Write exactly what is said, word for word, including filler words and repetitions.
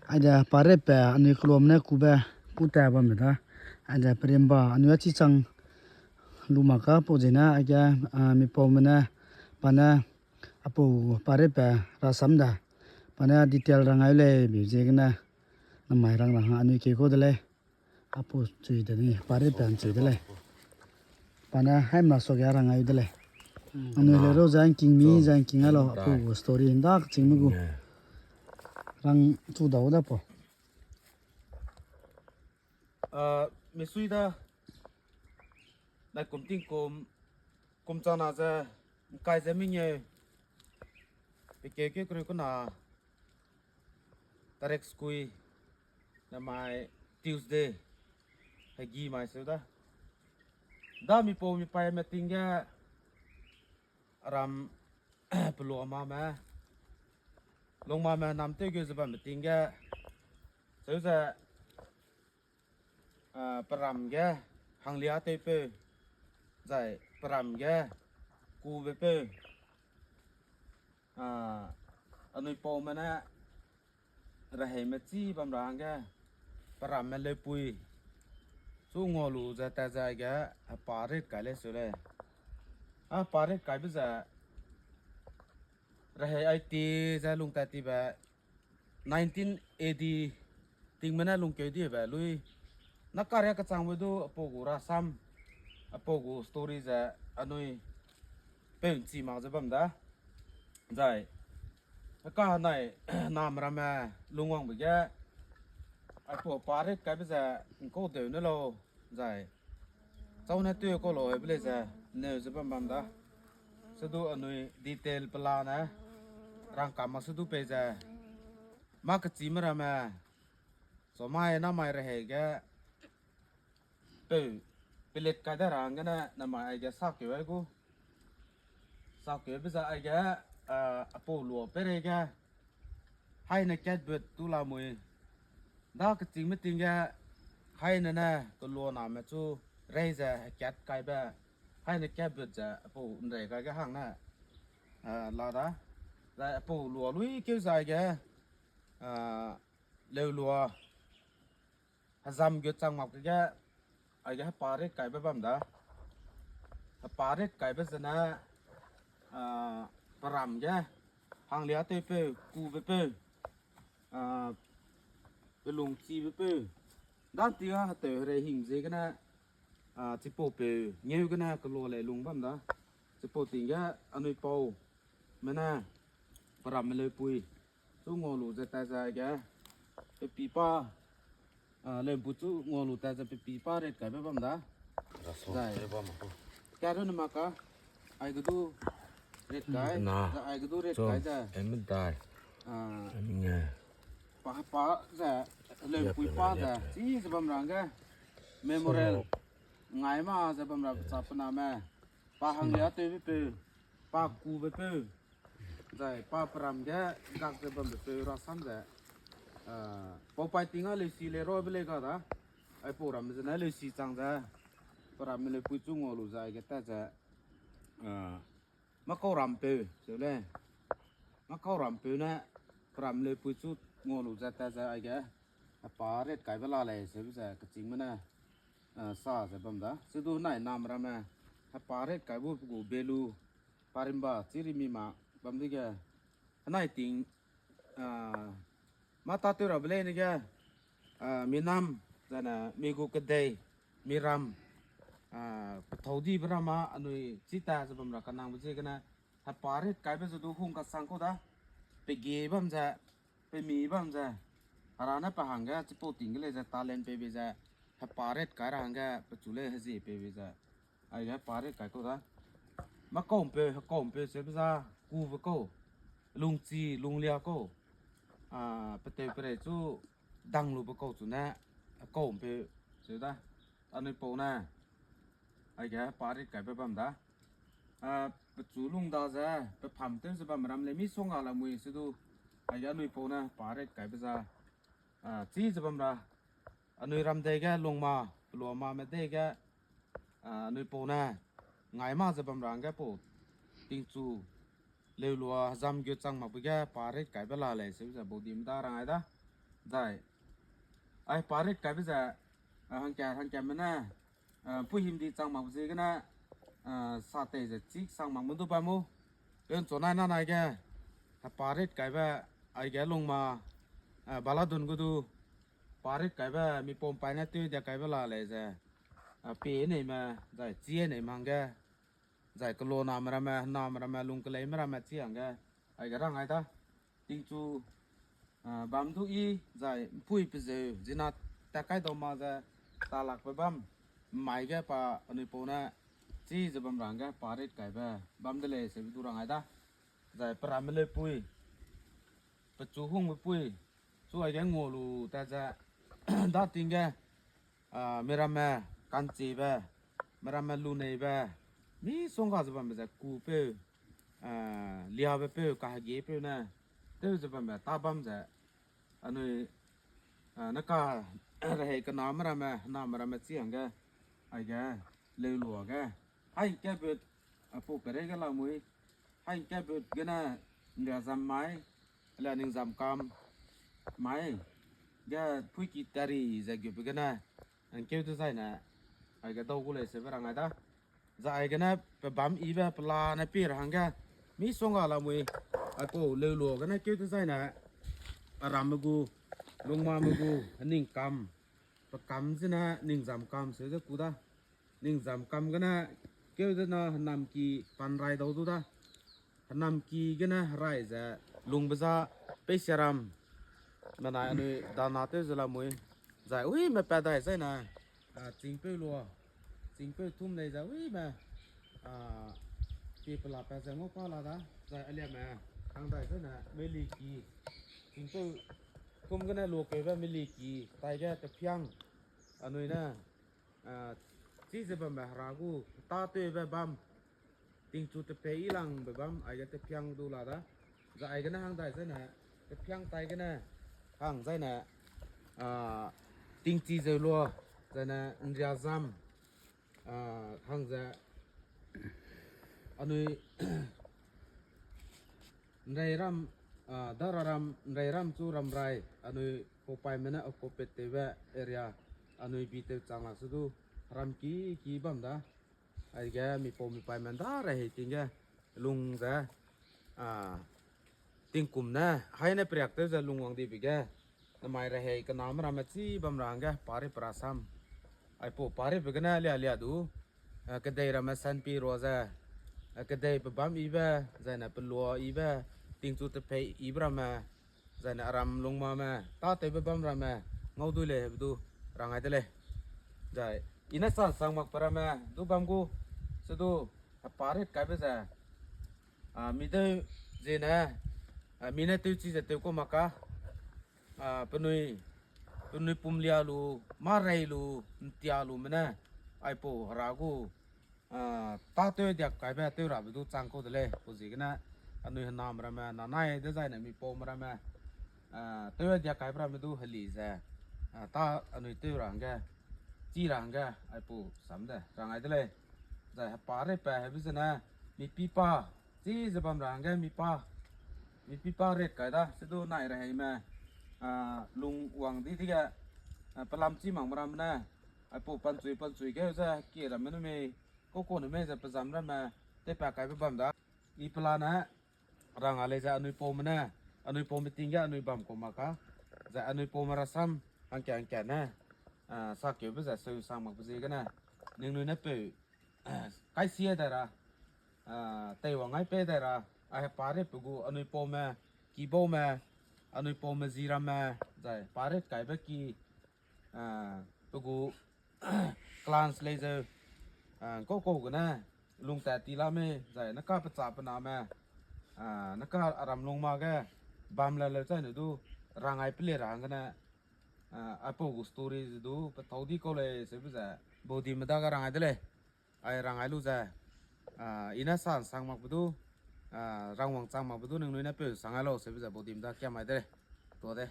Aide pa ret pe anui keluame ne kube, ku ta bambe da. Aide perimba anui a chi chang lu mak ka pau zene aige, a, mipaume ne, pa ne, apau pa ret pe rasam da. Pa ne detail rang ai lei, be ziegene, namai rang rang anui keu kau de lei. Apau chui de ni, pa ret pe nchui de lei. Pa ne haimna suage rang ai de lei. Anui le ro zangking mi, zangking a lau, apau gu story nda kechingme gu. Rang chu dau da pau. A, misui da, nai kum tingkum, kum chana ze, ngkai ze mengeu, pe keu keu kereu kuna, tarek skui, namai Tuesday, hegi mai seu da. Da mipau mipaime ting ge, aram, pelua mame, lungmame nam tew geu ze bambe ting ge, seu ze, a, peram ge, hanglia tewpeu, zai peram ge, kubepeu, a, anui paume ne, reheime chî bam ra hangge, peramme leupui, chu ngua lu ze tat ze aige, hepa rit kai lei seu lei. A hepa rit kaibe ze, rehei ai ti ze lung tat tibe, nineteen A D tingme ne lungkeu dibe lui, na karia kechangbe du apau gu rasam, apau gu story ze anui peu nchi mak ze bam da. Zai, heka nai, nam ramme lungwangbe ge, aipau pa rit kaibe ze ngkau deu ne lau, zai, chau ne teu kau lau hebe lei ze, neu ze bam bam da. Sedu anui detail pelane, rangkam mak sedu pei ze, mâ kechîme ramme, chamai namai rehei ge, peu, pelet kai da ra hanggene namai aige sakeu ai gu. Sakeube ze aige, a, apau lua peireige, haine katbut tu lamui. Da kechîngme ting ge, haine ne kelua name chu rei ze hekat kaibe, haine katbut ze apau nrei kai ge hang ne, a, la da. Zai apau lua lui keu zai ge, a, leulua, hezam gu chang mak ge, aige hepa rit kaibe bam da. Hepa rit kaibe zene, a, peram ge, hanglia tewpeu, kubepeu, a, pelungchibepeu. Danti ga hetew herei hing ziegene, a, chipaupeu, ngeu gene kelua lei lung bam da. Chipau ting ge anui pau, me ne, peramme leupui, chu ngua lu ze tat ze aige, pepi pa, a, leumpu chu ngua lu tat ze pepi pa rit kaibe bam da. Zai, karu ne mak ka, aige du rit kai, zai aige du rit kai ze, a, pa, pa ze, leupui pa ze, chi ze bam ra hangge, memorial, ngai ma ze bam ra pecha pename, pa hanglia tewbepeu, pa kubepeu, zai pa peram ge gak ze bambepeu rasam ze, a, paupai ting a leusi lei rabe lei ga da, aipau ramme zene leusi chang ze, peramme leupui chu ngua lu ze aige tat ze, a, makau rampeu seu lei. Makau rampeu ne, peram leupui chu ngua lu ze tat ze aige, hepa rit kaibe la lei seube ze kechîngme ne, a, sa ze bam da. Sedu nai nam ramme, hepa rit kaibe gu belu, parimba, chirimi ma, bam dege, henai ting, a, mâ tâtew rabe leine ge, a, minam, zane mi gu kedei, miram, a, pethâu dibe ram a anui chi ta ze bam ra kanangbe ziegene, hepa rit kaibe ze du hung kasang kau da, pegie bam ze, pemi bam ze, hera ne pe hangge chipau ting ge lei ze talent peibe ze, hepa rit kai ra hangge pechu lei hezie peibe ze, aige hepa rit kai kau da. Makaumpeu, hekaumpeu seube za, kube kau, lungchi, lunglia kau, a, petew perei chu, dang lube kau chu ne, hekaumpeu, seu da, anui pau ne, aige hepa rit kaibe bam da. A, pechu lung da ze, pepham tew ze bam ram lei mi song a lamui sedu, aige anui pau ne hepa rit kaibe za, a, chi ze bam ra, anui ram dei ge lungma, peluamame dei ge, a, anui pau ne, ngai ma ze bam ra hangge pau, tingchu, leulua, hezam gu chang makbe ge, pa rit kaibe la lei, seube ze bau dim da rang ai da. Zai, ai pa rit kaibe ze, a, hangka, hangkame ne, a, pui himdi chang mak ziegene, a, sa tei ze chî sang mak mu du bam mu. Eun chunai nanai ge, a, pa rit kaibe, aige lungma, a, baladun gu du, pa rit kaibe, mi pum paî ne teu dia kaibe la lei ze, a, pie neime, zai chî neime hangge, zai keloname ramme, name ramme, lung keleime ramme chî hangge, aige rang ai da. Tingchu, a, bam du i, zai mpui pezeu, zina tat kai dau ma ze, talakbe bam, mai ge pa anui pau ne, chî ze bam ra hangge, pa rit kaibe, bam de lei sebe du rang ai da. Zai pe ramme leupui, pechu hungbe pui, chu aige ngua lu tat ze, da ting ge, a, mi ramme, kanchibe, mi ramme luneibe, misongga ze bambe ze kupeu, a, liabepeu, kahegiepeu ne, tew ze bambe, tâ bam ze, anui, a, neka rehei kename ramme, name ramme chî hangge, aige, leu lua ge, hai kat but, a, pau pereige lamui, hai kat but gene, nria zam mai, alia ning zam kam mai, ge puiki tari ze gube gene, ngkeu dezaine, aige dau gu lei sebe rang ai da. Zai aigene pe bam ibe pelane pie ra hangge, misongga lamui, aipau leu lua gene keu dezaine, aramme gu, lungmame gu, ning kam, pe kam zene ning zam kam seu ze ku da. Ning zam kam gene, keu dena henamki panrai dau du da. Henamki gene herai ze lungbe za peisiaram, menai anui dana tew ze lamui. Zai uime pat dai zaine, a, chingpeu lua, chingpeu thum lei zai uime, a, pie pela pat ze ngau pa la da, zai aliame, hang dai zaine, meliki, chingpeu thum gene luakeube meliki, taige tepiang, anui ne, a, chî ze bambe hera gu, tâtewbe bam, tingchu tepei i langbe bam, aige tepiang du la da. Zai aigene hang dai zaine, tepiang taigene, hang zaine, a, tingchi zeu lua, zaine nria zam, a, hang ze, anui, nreiram, a, dararam, nreiram chu ramrai, anui paupaime ne occupy tewbe area, anui bi tew chang lak se du, ram ki, ki bam da. Aige mipau mipaime nda rehei ting ge, lung ze, a, tingkum ne, haine periak tew ze lungwang dibe ge, namai rehei kename ramme chî bam ra hangge, pa ri pe rasam. Aipau pa ribe gene lia lia du, a, kedei ramme sanpi rua ze, a, kedei pe bam ibe, zaine pelua ibe, tingchu tepei ibe ramme, zaine aram lungmame, tâtewbe bam ramme, ngau dui lei hebe du, rang ai de lei. Zai, i ne sa sang mak pe ramme, du bam gu, se du, hepa rit kaibe ze, a, mi deu ziene, a, mi ne tewchi ze tew kau mak ka, a, penui, penui pum lia lu, mâ rei lu, ntia lume ne, aipau hera gu, a, tâtew diak kaibe tew rabe du chang kau de lei, pau ziegene, anui hename ramme, nanai dezaine mipaume ramme, a, tew diak kaibe ramme du heli ze, a, tâ anui tew ra hangge, chî ra hangge, aipau sam de, rang ai de lei. Zai hepa ritbe hebe zene, mipipa, chî ze bam ra hangge mipa, mipipa rit kai da, se du nai reheime, a, lungwang di dige, a, pelam chî makme ramme ne, aipau panchui panchui ge ze, kie ramme nu mei, kau kau nu mei ze pezam ramme, tewpa kaibe bam da. I pelane, rang a lei ze anui paume ne, anui paume ting ge anui bam kau mak ka, zai anui paume rasam, hangka hangka ne, a, sakeube ze seu sang makbe ziegene, ningnui ne peu, kaisia dai ra, a, teiwang ai pei dai ra, a hepa ritbe gu anui paume, kibaume, anui paume ji ramme, zai pa rit kaibe ki, a, pe gu clans lei zeu, a, kau kau gene, lungtat ti la mei, zai neka pecha pename, a, neka aram lungma ge, bam le leu chai ne du, rang ai pele ra hanggene, a, aipau gu story ze du, pethâu di kau lei, sebe ze, baudime dage rang ai de lei. Ai rang ai lu ze, a, i ne sa nsang makbe du, a, rangwang chang makbe du, ningnui ne peu sang ai lau, sebe ze baudime da kiam ai de lei. Tua de.